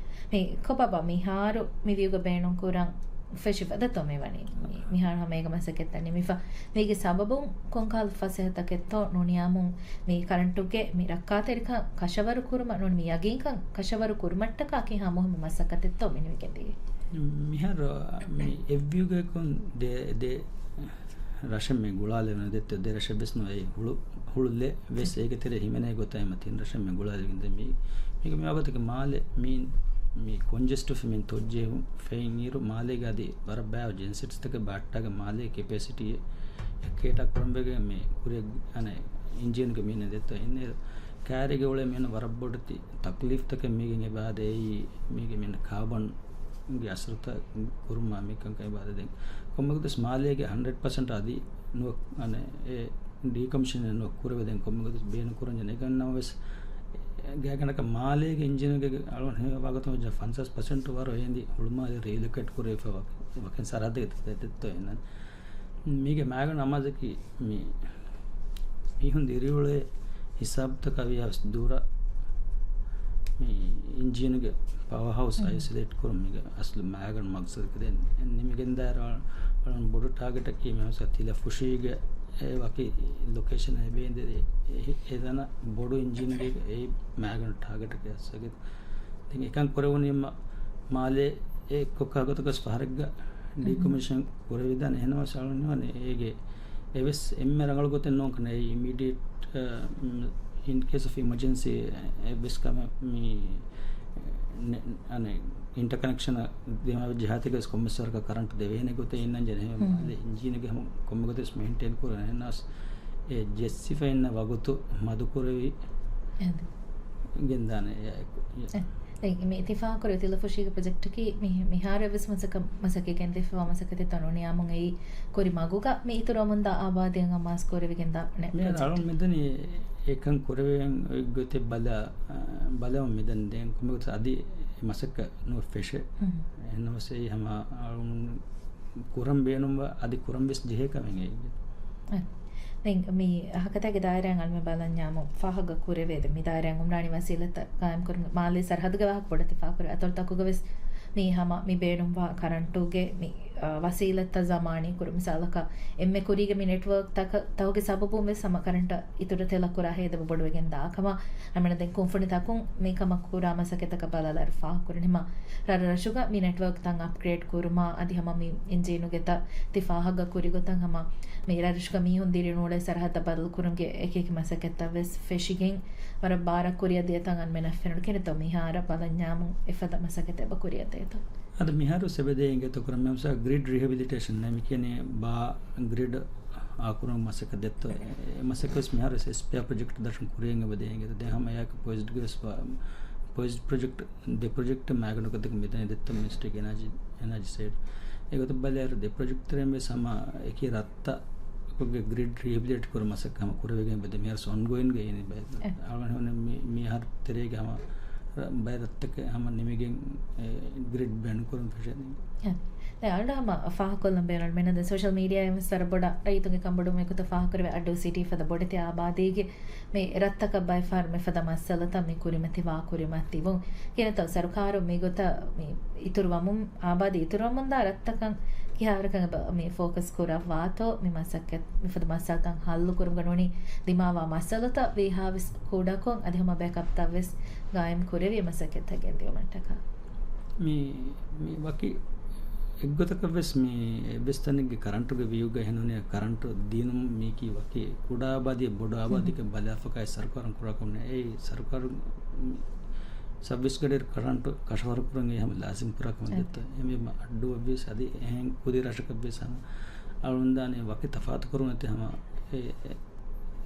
މި ކޮބާބާ މިހާރު މި ވިއުގަ ބޭނުން ކުރަން ފެށިފަ އަދަތޯ މިވަނީ؟ މި-، މިހާރު ހަމަ އޭގެ މަސައްކަތްތައް ނިމިފަ. މީގެ ސަބަބުން ކޮންކަހަލަ ފަސޭހަތަކެއްތޯ ނޫނިޔާމުން މި ކަރަންޓުގެ މި ރައްކާތެރިކަން ކަށަވަރު ކުރުމަށް ނޫން މި ޔަގީންކަން ކަށަވަރު ކުރުމަށްޓަކާ ކިހާ މުހިއްމު މަސައްކަތެއްތޯ މި ނިމިގެންދިޔަ؟ މިހާރު މި އެއްވިއުގައަކުން ދެ، ދެ، ރަށެއް މި ގުޅާލެވުނު ދެއްތޯ، ދެ ރަށެއް ވެސް ނުވޭ، ހުޅު، ހުޅު ލެއް ވެސް އޭގެ ތެރޭ ހިމެނޭ ގޮތަށް އެމަ ތިން ރަށެއް މި ގުޅާލެވިގެން ދެ މީ، މީގެ މި ވަގުތުގެ މާލެ މީ، މީ ކޮންޖެސްޓްވެފަ މި ތޮއްޖެހުން ފެއިން އިރު މާލޭގެ އަދި ވަރަށް ބާ ޖެންސެޓްސްތަކެއް ބައްޓާގެ މާލޭ ކެޕޭސިޓީ ކޭޓާ ކުރަންވެގެން މި ކުރިއަށް އަނެ އިންޖީނުގެ މީނަ ދެއްތޯ އިންނޭ ކާރީގެ އުޅޭ މީނަ ވަރަށް ބޮޑެތި ތަކްލީފްތަކެއް މީގެ އެބާދޭ އެއީ މީގެ މީނަ ކާބަން ގެ އަސަރުތައް ކުރުމާ މިކަންކަން އެބާދެ ދެން. ކޮންމެގޮތަސް މާލޭގެ ހަންޑްރެޑް ޕަސެންޓް އަދި ނުވަ، އަނެ، އެ ޑީކޮމިޝަނެއް ނުވަ ކުރެވެ ދެން ކޮންމެގޮތަސް ބޭނުން ކުރަންޖެ ނެގަން ނަމަވެސް، ގާތްގަނޑަކަށް މާލޭގެ އިންޖީނުގެ އަޅުން ހެޔޮ ވާގޮތުން ވެއްޖާ ފަންސާސް ޕަސެންޓް ވަރު އޭނދި ހުޅުމާލެ ރީލޮކޭޓް ކުރެވިފަ ވަކި، ވަކިން ސަރަހައްދެއް ދެ، ދެއްތޯ އެންނަން. މީގެ މާގަނޑު އަމާޒަކީ މި މީހުން ދިރިއުޅޭ ހިސާބުތަކާ ވިޔަސް ދުރަށް މި އިންޖީނުގެ ޕަވަރ ހައުސް އައިސޮލޭޓް ކުރުން މީގެ އަސްލު މާގަނޑު މަގްސަދަކީ ދެން ނިމިގެންދާއިރު އަޅުން ބޮޑު ޓާގެޓަކީ މި ހައުސަށް ތިލަފުށީގެ އެ ވަކި ލޮކޭޝަން އެބޭންދެ އެ، އެ، އެ ދަނަ ބޮޑު އިންޖީނުގެ އެ މާގަނޑު ޓާގެޓަކީ އަސްލު ދެން އެކަން ކުރެވުނީމަ މާލޭ އެއްކޮށް ކާގޮތަކަސް ފަހަރެއްގަ ޑީކޮމިޝަން ކުރެވިދާނެ. އެހެނަވެސް އަޅުން ނިވަނީ އޭގެ އެވެސް އެންމެ ރަނގަޅު ގޮތެއް ނޫން ކަން އެ އިމީޑިއޭޓް، އަ، އިން ކޭސް އޮފް އިމަޖެންސީ އެއްވެސް ކަމެއް މި ނެ-، އަނެ އިންޓަކަނެކްޝަނަށް ދިމާވެއްޖެ ހާތިގަސް ކޮންމެސް ވަރަކަށް ކަރަންޓް ދެވޭނެ ގޮތެއް އިންނަންޖެ ނެހެ މާލެ އިންޖީނުގެ ހަމަ ކޮންމެ ގޮތެސް މެއިންޓެއިން ކުރަން އެހެންނަސް އެ ޖެއްސިފަ އިންނަ ވަގުތު މަދުކުރެވި ގެންދާނެ އެއާއެކު. އެ، މި ތި ފާހަގަކުރި ތިލަފުށީގެ ޕްރޮޖެކްޓަކީ މި، މިހާރު އެއްވެސް މަސައްކަތް، މަސައްކަތް ގެންދެފައިވާ މަސައްކަތެއްތޯ ނޫނިއްޔާމުން އެއީ ކުރި މަގުގަ މި އިތުރުވަމުންދާ އާބާދީއަށް އަމާޒު ކުރެވިގެންދާނެ މި ޕްރޮޖެކްޓެއް. އަޅުން މިދަނީ އެކަން ކުރެވެން އޮތް ގޮތެއް ބަލާ، ބަލަމުން މިދަނީ ދެން ކޮންމެ ގޮތަކަށް އަދި މަސައްކަތް ނުވެ ފެށޭ. އެހެންނަމަވެސް އެއީ ހަމަ އަޅުން ކުރަން ބޭނުންވާ އަދި ކުރަން ވެސް ޖެހޭ ކަމެއް އެއީ. އެ. ދެން މި ހަކަތާގެ ދާއިރާއިން އަޅުމެން ބަލަންޏާމު ފާހަގަ ކުރެވޭ. ދެން މި ދާއިރާއިން އުމްރާނީ ވަސީލަތްތައް ގާއިމްކުރުމުގެ މާލޭ ސަރަހައްދުގެ ވާހަކަ ބޮޑަށް ތި ފާހަގަކުރޭ. އަތޮޅުތަކުގަ ވެސް މި ހަމަ މި ބޭނުންވާ ކަރަންޓުގެ މި، އާ، ވަސީލަތްތައް ޒަމާނީ ކުރު. މިސާލަކަށް އެންމެ ކުރީގެ މި ނެޓްވޯކް ތަކަށް، ތަކުގެ ސަބަބުން ވެސް ހަމަ ކަރަންޓަށް އިތުރަށް ތެލަކުރާ ހޭދަ ބޮޑުވެގެން ދާ ކަމަށް އަޅުމެން ދެން ކުންފުނިތަކުން މި ކަމަށް ކުރާ މަސައްކަތްތަކަށް ބަލާލާއިރު ފާހަގަކުރަނީ. ހަމަ ރަށްރަށުގަ މި ނެޓްވޯކްތައް އަޕްގްރޭޑް ކުރުމާ އަދި ހަމަ މި އިންޖީނުގެ ތައް ތި ފާހަގަ ކުރި ގޮތަށް ހަމަ މި ރަށްރަށުގަ މީހުން ދިރިއުޅޭ ސަރަހައްދަށް ބަދަލު ކުރުމުގެ އެކިއެކި މަސައްކަތްތައް ވެސް ފެށިގެން ވަރަށް ބާރަށް ކުރިއަށް ދިޔަތަން އަންމެނަށް ފެނުނު. ކިހިނެއްތޯ މިހާރަށް ބަލަންޏާމު އެފަދަ މަސައްކަތެއް އެބަ ކުރިއަށް ދޭތޯ؟ އަދި މިހާރު ސެބެދޭ އިނގޭތޯ ކުރަން މި މިސާ ގްރިޑް ރިހެބިލިޓޭޝަން ނޭ މި ކިޔަނީ ބާ ގްރިޑް އާކުރުމަށް މަސައްކަތް ދެއްތޯ. އެ މަސައްކަތް ވެސް މިހާރު ވެސް އެސްޕިއާ ޕްރޮޖެކްޓް ދަށުން ކުރިއަށް އެބަ ދޭ އިނގޭތޯ. ދެން ހަމަ އެއާއެކު ޕޮއިޒްޑްގެ ވެސް ވާ، ޕޮއިޒްޑް ޕްރޮޖެކްޓް ދެ ޕްރޮޖެކްޓް މާގަނޑު ގަދަކަ މިދަނީ ދެއްތަ މިނިސްޓްރީގެ އެނާޖީ، އެނާޖީ ސައިޑް. އެގޮތަށް ބަލާއިރު ދެ ޕްރޮޖެކްޓް ތެރެއިން ވެސް ހަމަ އެކި ރަށްތަކުގެ ގްރިޑް ރިހެބިލިޓޭޓް ކުރުމަށް މަސައްކަތް ހަމަ ކުރެވިގެން އެބަ ދެ މިހާރު އޮންގޯއިންގ އިނީ ބައެއް. އެ. އަޅުގަނޑު ހަމަ މި، މިހާރު ތެރޭގެ ހަމަ ރަ-، ބައެއް ރަށްތަކެއް ހަމަ ނިމިގެން އެ ގްރިޑް ބޭނުން ކުރުން ފެށޭ. އެ. ދެ އަޅުގަނޑު ހަމަ ފާހަގަކޮށްލަން ބޭނުން މިނަދަ ސޯޝަލް މީޑިއާއިން ވެސް ވަރަށް ބޮޑަށް ރައްޔިތުންގެ ކަންބޮޑުވުމެއް ގޮތަށް ފާހަގަކުރެވޭ އައްޑޫ ސިޓީ ފަދަ ބޮޑެތި އާބާދީގެ މި ރަށްތަކަށް ބައެއް ފަހަރު މިފަދަ މައްސަލަތައް މި ކުރިމަތިވާ ކުރިމަތިވުން. ކިހިނެއްތޯ ސަރުކާރުން މިގޮތަށް މި އިތުރުވަމުން، އާބާދީ އިތުރުވަމުންދާ ރަށްތަކަށް ކިހާވަރަކަށް އެބަ މި ފޯކަސް ކުރައްވާތޯ މި މަސައްކަތް، މިފަދަ މައްސަލަތައް ހައްލު ކުރުމުގަ ނޫނީ ދިމާވާ މައްސަލަތައް ވީހާވެސް ކުޑަކޮށް އަދި ހަމަ ބޭކަޕްތައް ވެސް ގާއިމް ކުރެވި މަސައްކަތްތައް ގެންދިއުމަށްޓަކާ. މި، މި ވަކި އެއްގޮތަކަށް ވެސް މި އެއްވެސް ތަނެއްގެ ކަރަންޓުގެ ވިއުގަ އެހެންނޫނީ ކަރަންޓު ދިނުން މީކީ ވަކި ކުޑަ އާބާދީ ބޮޑު އާބާދީގެ ބަލާފަކާއި ސަރުކާރުން ކުރާ ކަމެއް. އެއީ ސަރުކާރު ސައުވީސް ގަޑިއިރު ކަރަންޓު ކަށަވަރު ކުރަން އެ ހަމަ ލާޒިމް ކުރާ ކަމެއް ދެއްތޯ. އެހެންވީމަ އައްޑޫއަށްވިޔަސް އަދި އެހެން ކުދި ރަށަކަށްވިޔަސް ހަމަ އަޅުންދާނެ ވަކި ތަފާތުކުރުން އެތި ހަމަ އެ، އެ،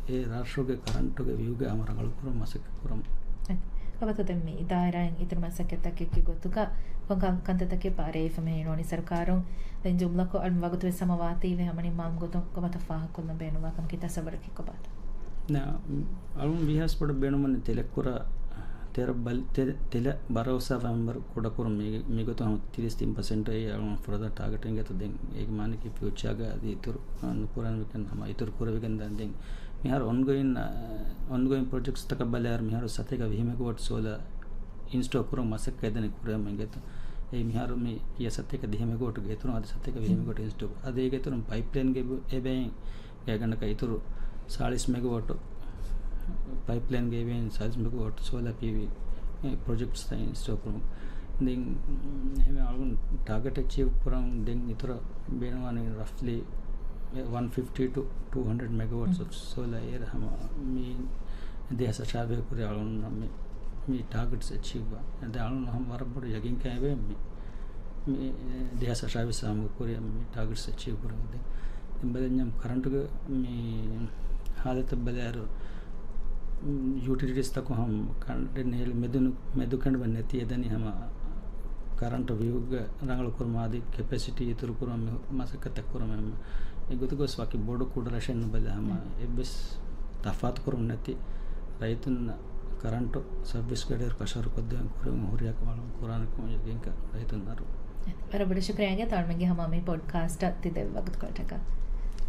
އެ ރަށުގެ ކަރަންޓުގެ ވިއުގަ ހަމަ ރަނގަޅުކުރަން މަސައްކަތް ކުރަމު. އެ، ކޮބާތޯ ދެން މި ދާއިރާއިން އިތުރު މަސައްކަތްތަކެއްގެ ގޮތުގަ ކޮން ކަން، ކަންތައްތަކެއް ބާރޭ ހިފަމެހި ނޫނީ ސަރުކާރުން ދެން ޖުމްލަކޮށް އަޅުމެން ވަގުތުވެސް ހަމަ ވާތީވެ ހަމަ ނިންމާލުމުގެ ގޮތުން ކޮބާތޯ ފާހަގަކޮށްލަން ބޭނުންވާ ކަމަކީ ތަސައްވަރަކީ ކޮބާތޯ؟ ނަ، އަޅުން ވީހާވެސް ބޮޑަށް ބޭނުމަން ތެލެއް ކުރާ، ތެރަ ބަލި، ތެ، ތެލެ ބަރޯސާ ފަމްބަރު ކުޑަކުރުން މީގެ، މިގޮތުން ހަމަ ތިރީސް ތިން ޕަސެންޓް އެއީ އަޅުން ފުރަތަމަ ޓާގެޓް އިނގޭތޯ ދެން އޭގެ މާނައަކީ ފިއުޗާގަ އަދި އިތުރު، އަ، ނުކުރަންވެގެން ހަމަ އިތުރު ކުރެވިގެން ދާން ދެން. މިހާރު އޮންގޯއިން، އޮންގޯއިން ޕްރޮޖެކްޓްސްތަކަށް ބަލާއިރު މިހާރު ސަތޭކަ ވިހި މެގަވޮޓް ސޯލާ އިންސްޓޯލް ކުރުން މަސައްކަތް ދެނެ ކުރެވެމުން އިނގޭތޯ. އެއީ މިހާރު މި ކިޔާ ސަތޭކަ ދިހަ މެގަވޮޓްގެ އިތުރުން އަދި ސަތޭކަ ވިހި މެގަވޮޓް އިންސްޓޯލް. އަދި އޭގެ އިތުރުން ޕައިޕްލައިންގެ އެބައިން ގާތްގަނޑަކަށް އިތުރު ސާޅީސް މެގަވޮޓް ޕައިޕްލައިންގެ އެބައިން ސާޅީސް މެގަވޮޓް ސޯލާ ޕީވީ ޕްރޮޖެކްޓްސްތައް އިންސްޓޯލް ކުރުން. ދެން އެހެން އަޅުގަނޑު ޓާގެޓް އެޗީވް ކުރަން ދެން އިތުރަށް ބޭނުންވާނީ ރަފްލީ ވަން ފިފްޓީ ޓު ޓޫ ހަންޑްރެޑް މެގަވަޓްސް އޮފް ސޯލާ އޭރު ހަމަ މި ދެހާސް އަށާވީހަކަ ކުރި އަޅުން މި، މި ޓާގެޓްސް އެޗީވް ވާ. ދެ އަޅުން ހަމަ ވަރަށް ބޮޑު ޔަގީންކަން އެބަ މި، މި ދެހާސް އަށާވީސް ހަމަ ކުރި މި ޓާގެޓްސް އެޗީވް ކުރަން. ދެ ދެން ބަލަންޏަމް ކަރަންޓުގެ މި ހާލަތަށް ބަލާއިރު، ޔޫޓިލިޓީސް ތަކުން ހަމަ ކަނޑެއް ނޭޅި މެދުނު، މެދު ކަނޑުމެއް ނެތި އެދަނީ ހަމަ ކަރަންޓު ވިއުގެ ރަނގަޅު ކުރުމާ އަދި ކެޕޭސިޓީ އިތުރު ކުރުމަށް މި މަސައްކަތް ކުރުމެއް. އެގޮތަށް ގޮސް ވަކި ބޮޑު ކުޑަ ރަށެއް ނުބަލާ ހަމަ އެއްވެސް ތަފާތު ކުރުމެއް ނެތި ރައްޔިތުންނަށް ކަރަންޓު ސަރވިސް ގަޑިއިރު ކަށަވަރު ކޮށްދޭން ކުރިއަށް ހުރިހާ ކަމެއް ކުރާނެ ކަމަށް ޔަގީންކަން ރައްޔިތުންނަށް އަރު. ވަރަށް ބޮޑަށް ޝުކުރިއްޔާ އިނގޭ އަޅުމެންގެ ހަމަ މި ޕޮޑްކާސްޓަށް ތި ދެއްވި ވަގުތުކޮޅަށްޓަކާ.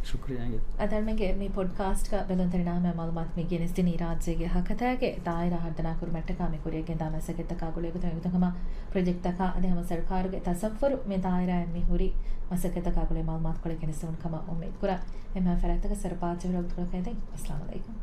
ޝުކުރިއްޔާ އިނގޭ. އަދި އަޅުމެންގެ މި ޕޮޑްކާސްޓްގަ ބެލުންތެރިންނަށް ހަމަ މައުލޫމާތު މި ގެނެސްދިނީ ރާއްޖޭގެ ހަކަތައިގެ ދާއިރާ ހަރުދަނާ ކުރުމަށްޓަކާ މި ކުރިއަށް ގެންދާ މަސައްކަތްތަކާ ގުޅޭ ގޮތުން އެގޮތުން ހަމަ ޕްރޮޖެކްޓްތަކާ އަދި ހަމަ ސަރުކާރުގެ ތަސައްވަރު މި ދާއިރާއިން މި ހުރި މަސައްކަތްތަކާ ގުޅޭ މައުލޫމާތުކޮޅެއް ގެނެސްދެވުން ކަމަށް އުއްމީދުކުރާ. އެންމެހާ ފަރާތްތަކަށް ސަރުބާ ޖެހުރަ ވަގުތުކޮޅަކަށް އެދެން. އައްސަލާމު ޢަލައިކުމް.